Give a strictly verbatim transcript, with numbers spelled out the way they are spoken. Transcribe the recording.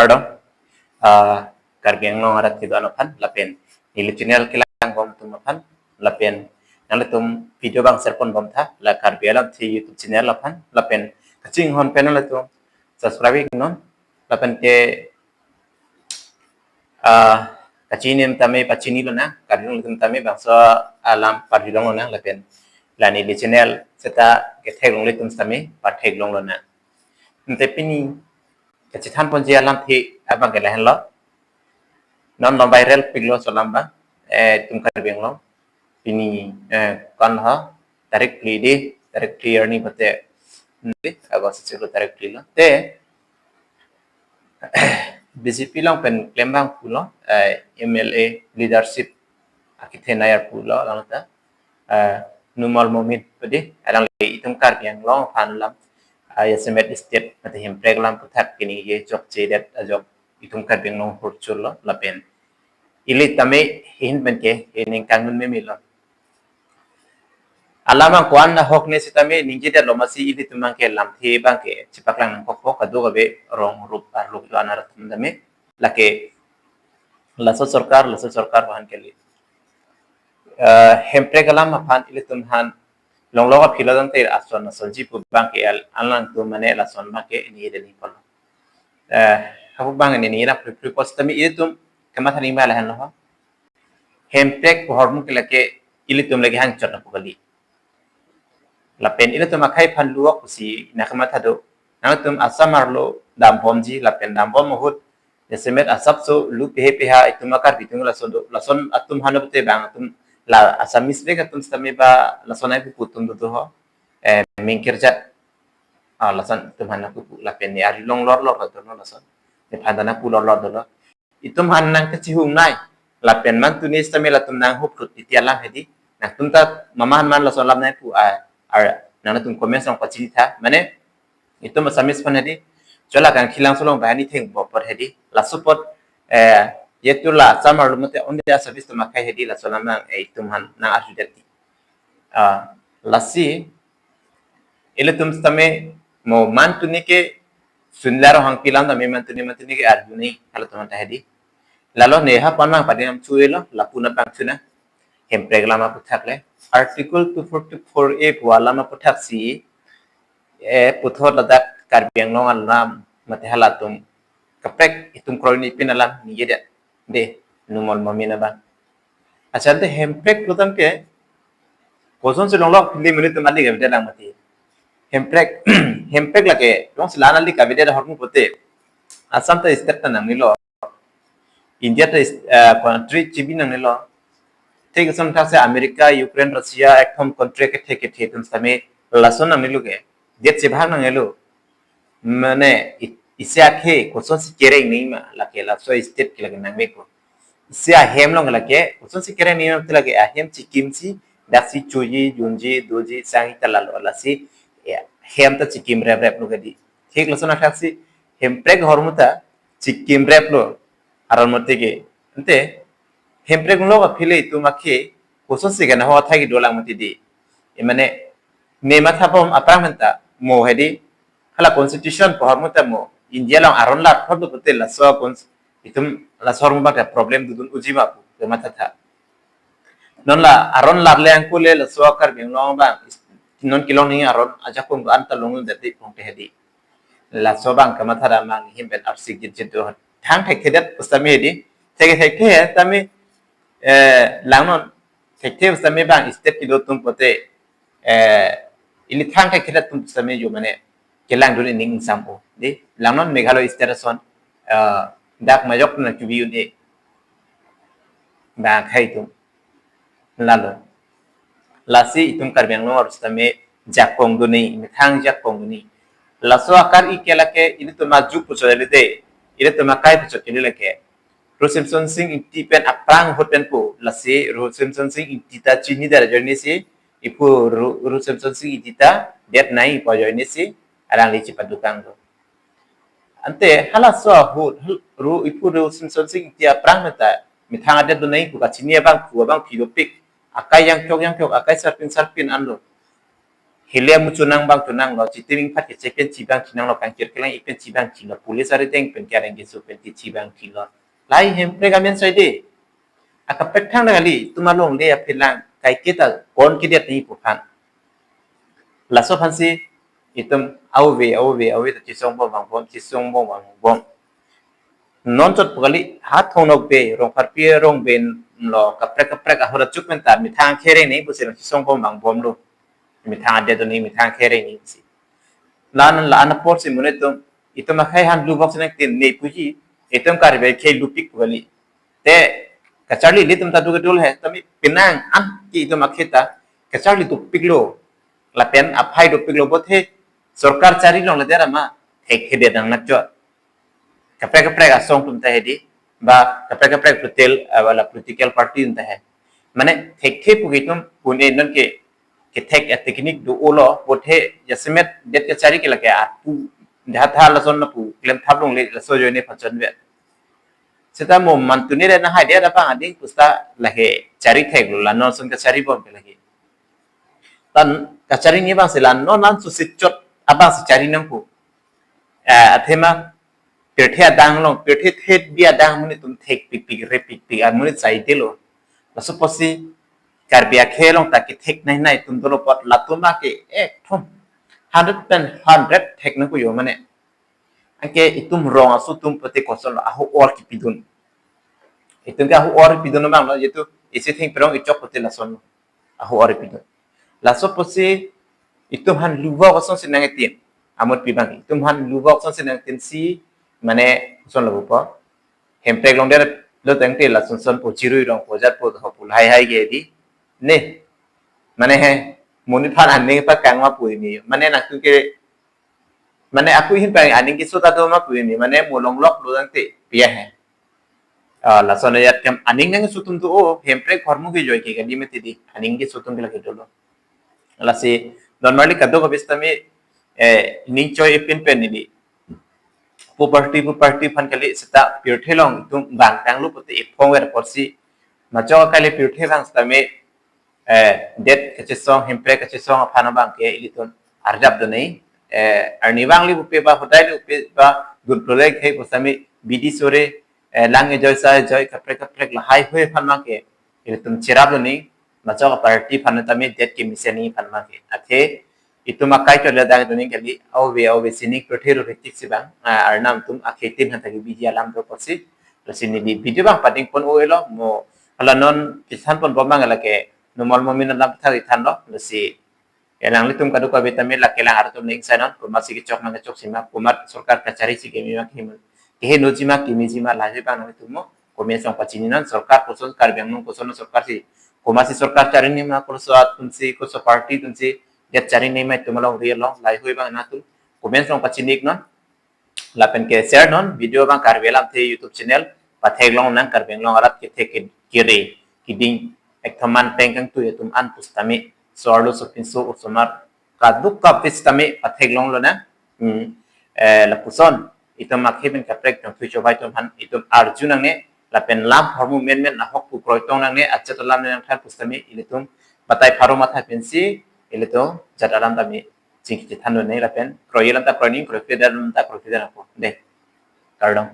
Kardom, ah, Karbi Anglong arat kedo-an aphan, lapen neli channel kelang bom atum aphan, lapen nanglitum video bang share pon bom tha, la Karbi Alamthe YouTube channel aphan, lapen kachinghon pen nanglitum subscribe non, lapen ke, ah, kachini tame pachini lonang, Karbi Anglong atum tame bangso alam parjulong lonang, lapen la neli channel seta kethek longle atum tame pathek long lonang. Ante pini kachethan ponji alamthe abang ke lahenlo. Non lo viral piklo laso alam abang, eh, itum Karbi Anglong. Pini, eh, kon ha, tarik phli di, tarik phli arni pate, hmm, di, August chiklo tarik phli lo. Te, B J P along pen klem abang pulo, eh, M L A leadership akethe nai arpu lo, alangta, eh, Numal Momin padi, alangli itum Karbi Anglong aphan alam, eh, jasemet state mate hemprek alam aputhak kini ye chokchedet ajok itum Karbi Anglong hurchul lo, lapen ili tame hin pen ke, ining kangnun meme lo. Alam ang ko-an ahok ne sitame ningjedet lo, masi ilitum abang ke lamthe abang ke chepaklang nangkokpo, kadokave rong rup arlo kedo-an arat atum tame, lake laso sorkar, laso sorkar aphan kali. Eh, hemprek alam aphan ilitum aphan longlok aphi lo tangte ason asonji pu abang ke al-, alangtum mane lason abang ke ini deni pon. Eh, hapu abang ini nira pri pri post tame ilitum kematha ning ba lahenlo ho. Hemprek pu ahormu ke lake ilitum lake hangchot na pu kali. Lapen ilitum akhei aphan luwak pusi na kematha do. Nangtum Assam arlo dambomji, lapen dambom ahut jasemet asapso lu pehe peha itum a-Karbi atum laso do. Lason atum hano pute bang atum la Assamese bek atum sitame ba lason ai pupu atum do do ho. Eh, mingkirjat. Ah, lason atum hano pupu lapen ne ari longlor lor do lo lason. Ne phan dana pu lor lor do lo. Itum aphan nangkachihung nai. Lapen mantuni sitame latum nanghuplut titi alam hedi. Nangtum ta mama aphan man laso alam nai pu, ah, ar, nangtum comments along pachini tha. Mane, itum Assamese aphan hedi. Chola kangkhilang solong bahani theng bo apot hedi. Laso apot, eh, yetu la Assam arlo mate only Assamese atum akhei hedi laso alam nang, eh, itum aphan nang arjudet. Ah, lasi, ilitum sitame mo mantuni ke sunlar hang pilam tame mantuni mantuni ke arju ni halatum ta hedi. Lalo ne ha panang padam chuelo, lapu na pang chuna. Hemprek alam aputhak le. Article two forty-four A pu alam aputhak si, eh, puthot ladak Karbi Anglong alam mate halatum kaprek itum kroi ni pin alam ningjedet. De, Numal Momin abang. Accha, ante hemprek pulote ke, kosonsi longlok phili mili atum ali kavedet lang mati. Hemprek, hemprek lake, jongsi la-an ali kavedet ahormu pute. Assam ta state ta nangnelo. India ta is-, eh, country chibi nangnelo. Thik ason thakse America, Ukraine, Russia, ekdom country kethe kethe atum sitame lason nangnelo ke. Det chebhang nangnelo. Mane, i-, isi akhei kosonsi kereng nangji ma, lake laso state ke lake nangvekpo. Isi ahem along lake kosonsi kereng nangji ma, lake ahem chikimsi, daksi choji, junji, doji, sangji ta lalo lasi, ya, hem ta chikim rep rep lo kedi. Thik lason athaksi, hemprek ahormu ta chikim rep lo, aron mati ke. Ante, hemprek longlok aphi le itum akhei kosonsi kana ho athai kedo lang mati di. E mane, ne mathapom aphrang pen ta mo hedi, hala constitution pu ahormu ta mo, India along aron lar thot do pute laso cons-, itum laso ahormu abang ke problem dodun uji ma pu, kematha tha. Non la aron lar le angkule laso Karbi Anglong abang, non kelong nangji aron ajakong do-an ta longdunde pon te hedi. Laso abang kematha ra mang him pen arsik jit jit do. Thang thekthedet pusitame hedi. Thek thekthe tame, eh, langnon thekthe pusitame abang state kedo atum pute, eh, ili thang thekthedet atum pusitame jo mane kelangdun ining ingsam o. Di, langnon Meghalaya state ason, eh, dak majok na chubi un-e. Bang akhei atum. Lalo. Lasi itum Karbi Anglong arlo sitame jakong duni, methang jakong duni. Laso akar-i ke lake ilitum ajuk puchot le de, ilitum akai puchot ke lake. Ruh Semsonsing Ingti pen aphrang ahut pen pu, lasi Ruh Semsonsing Ingti ta chinidet ajoine si, iphu Ruh, Ruh Semsonsing Ingti ta det nai pu ajoine si, alangli chepadukang do. Ante halaso ahut, hal-, Ruh, iphu Ruh Semsonsing Ingti aphrang meta, methang adet do nai pu kachini abang phu abang phi dopik. Akai jangchok jangchok, akai sarpin sarpin an do. Hile amu chonang bang chonanglo, chitim ingphat keche pen chibang chinanglo, kangkir kelang ipen chibang chilo, police arideng pen kareng keso pen ke chibang chilo. Lahai Hemprek amen saide. Akaprek thang na kali, itum alongle aphelang, kaiketa kon kedet ni pu aphan. Laso aphansi, itum ave, ave, ave, ta chisong bom bang bom, chisong bom bang bom. Non chot pu kali, ha Thong Nokbe, Rongpharpi Rongben lo, kaprek kaprek ahora chuk pen ta, methang khereng ni, pusi lang chisong bom bang bomlo. Methang adet ni, methang khereng ni si. Lan, lan apor si mune itum, itum akhei han lubok si nangtin ne puji, itum Karbi akhei lupik pu kali. Te, kacharli ilitum ta duk dul he, tami penang an ke itum akhei ta, kacharli dopiklo, lapen aphai dopiklo bothe, sorkar chari longle dera ma, thekthedet nang nachot. Kaprek kaprek asong atum ta hedi, ba kaprek kaprek politil, eh, wala political party atum ta he. Mane thekthe pu ke itum pune non ke, kethek a technique do-olo, bothe jasemet det kachari ke lake apu, dhatha lason na pu, klem thap longle, laso ajoine pachon ve. Seta mo mantune le na hai dia da bang ading pusta lake chari theklo, la non son kachari bom ke lake. Tan kachari ni bang si la non lan su si chot abang si chari nangpo. Eh, athema pirthe adang along, pirthe thet bi adang amonit atum thekpikpik, repikpik, amonit saidelo. Laso apotsi Karbi akhei along ta kethek nei nei atum dolo apot latum ake ekdom hundred pen hundred thek nangpo yo mane. Anke itum rong aso atum pute kosonlo, ahu or kipidun. Itum ke ahu or pidun bang lo, itum isi thengpi rong ichok pute lasonlo. Ahu or pidun. Laso apotsi itum han lubok asonsi nangtin. Amut pi bang, itum han lubok asonsi nangtin si, mane, kosonlo pupo. Hemprek along dera lo tangte lason son po chirui rong po jat po ho pu lahai hai ke di. Ne. Mane he, monit aphan aning pakang ma pu ini. Mane nangtum ke, mane aku ahin pang aning keso ta do ma pu ini. Mane mo longloklo tangte pi ya he. Ah, lason ayat kam aning nangso atum do o, Hemprek ahormu kejoi ke kali mati di, aning keso atum ke lake dolo. Lasi, normally kadokave sitame, eh, ning choi ipin pen ini. Pu party, pu party aphan kali seta pirthe along itum bang tanglo pute iphong ver apotsi. Machok akali pirthe bang sitame, eh, det kachesong, Hemprek kachesong aphan abang ke ilitum arjap do nei. Eh, arni bang li upe ba hodai li upe ba gun prolek hai pusitame bidi sore, eh, lang ejoi sa ejoi kaprek kaprek lahai hui aphan bang ke ilitum cherap do nei. Machok party aphan tame det kemesen ni aphan bang ke. Athe itum akai chot le dak do nei kali, ave ave sining pirthe ro retik si bang, ah, arnam atum akhei tin han ta ke bidi alam do apotsi. Lasi neli video bang pading pon o elo mo hala non kisan pon bom bang lake normal momin alam thari thanlo. Lasi elang litum kadokave tame lake lang artum ning sanon, komat si kechok nang kechok sima, komat sorkar kachari si kemi ma kemi. Kehe noji ma kemeji ma lahai bang nangtum mo, comment along pachini non, sorkar koson Karbi Anglong koson sorkar si, komat si sorkar chari ni ma, koso atum si, koso party atum si, det chari ni ma itum along real long, lahai bang nangtum, comment along pachini non. Lapen ke share non video bang Karbi Lamthe YouTube channel, patheklong nang Karbi Anglong arat kethek ke kiri kiding ektoman pengkang tu atum an pusitame so-arlo sopinso osomar kadokave sitame patheklonglo nang. Hmm. Eh, lapuson itum akhei pen kaprek tong tu chobai atum aphan itum arju nangne lapen lam ahormu menmen ahok pu kroitong nangne, achet alam nangthan pusitame ilitum batai pharo matha pensi ilitum jat alam tame chingki chethan do nei lapen kroi alam ta kroi ning, kroi phli alam ta kroi phli apo. Dei. Kardom.